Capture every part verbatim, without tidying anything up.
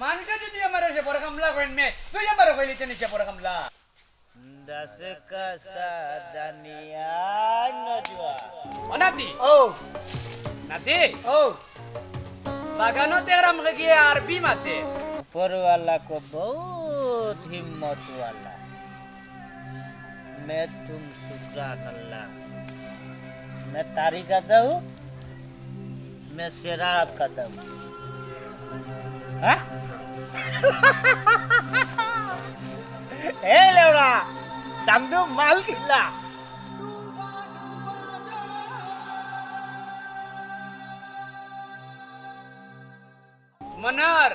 মানষে যদি আমারে শেফর কামলা কইন মে, তুই আমারে কইলি তে নি শেফর কামলা। দশ কা সাদানিয়া নজুয়া। ও নাতি। ও। নাতি। ও। বাগানো দেখরাম গিয়ে আরবি মাতে। উপরওয়ালা কো বহুত হিম্মত ওয়ালা। মে তুম সুজা কাল্লা। মে তারি গাদাউ। মে সেরা আপ খাতাম। হ্যাঁ? এই লেওড়া, চান্দু মাল কিলা। মনার,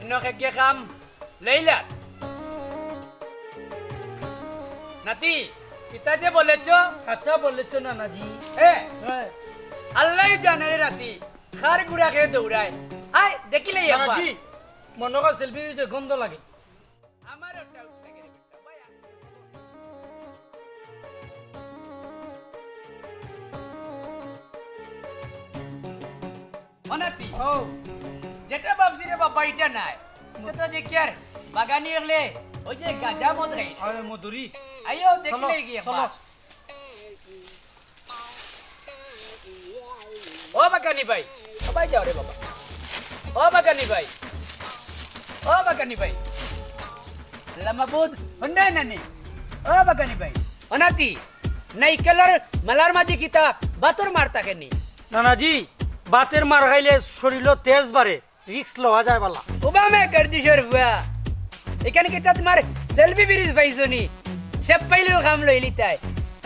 ইনো কে কে কাম লইলা? নাতি, কিতা যে বলেছ? আচ্ছা বলেছ নানাজি। এ, হ্যাঁ। আল্লাহ জানে রে নাতি, কার ঘুড়া কে দৌড়ায়। আয়, দেখিলে একবার। নানাজি, মনে হয় সেলফি যে গন্ধ লাগে। আমারও ডাউট লাগে রে বেটা, ভাই। ও নাতি। ও। যেটা ভাবছি রে বাবা, এটা নাই। এটা তো দেখি আর বাগানি হলে ওই যে গাঁজা মদ খাই। আরে মধুরি। আইও, চলো, দেখলে গিয়ে চলো। বাবা। ও বাগানি ভাই, ও ভাই যাও রে বাবা। ও বাগানি ভাই, ও বাগানি ভাই। আল্লাহ মাবুদ, হুন্ডাই নানি। ও বাগানি ভাই, ও নাতি, নাইকেলর মালার মাঝে কিতা বাতর মার থাকে নি? নানাজি, বাতের মার খাইলে শরীরও তেজ বাড়ে, রিস্ক লওয়া যায় বালা। ওবা মে গর্দিশর বুয়া, এখানে কিতা তোমার সেলফি ব্রিজ পাইছো নি? সে পাইলেও কাম লইলি তাই।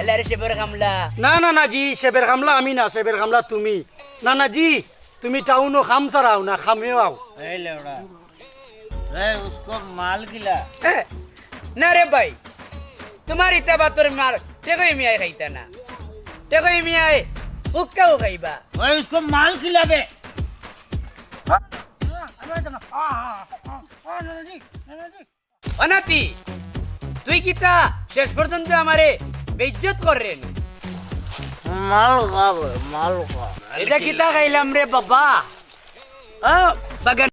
আল্লাহ রে, সেবর কামলা। না নানাজি, সেবের কামলা আমি না, সেবের কামলা তুমি। নানাজি, তুমি টাউনো কাম ছাড়াও না, কামেও আও। এই লেওড়া। রে, উসকো মাল কিলা? এ, না রে ভাই, তোমার ইতা বাতর মার টেকই মিয়ায় খাইতা না। টেকই মিয়ায় উক্কাও খাইবা। ওই উসকো মাল কিলা বে? ও নাতি, তুই কিতা শেষ পর্যন্ত আমারে বেইজ্জত কররে নি? মাল খাবে, মাল খা। এটা কিতা খাইলাম রে বাবা? ও বাগান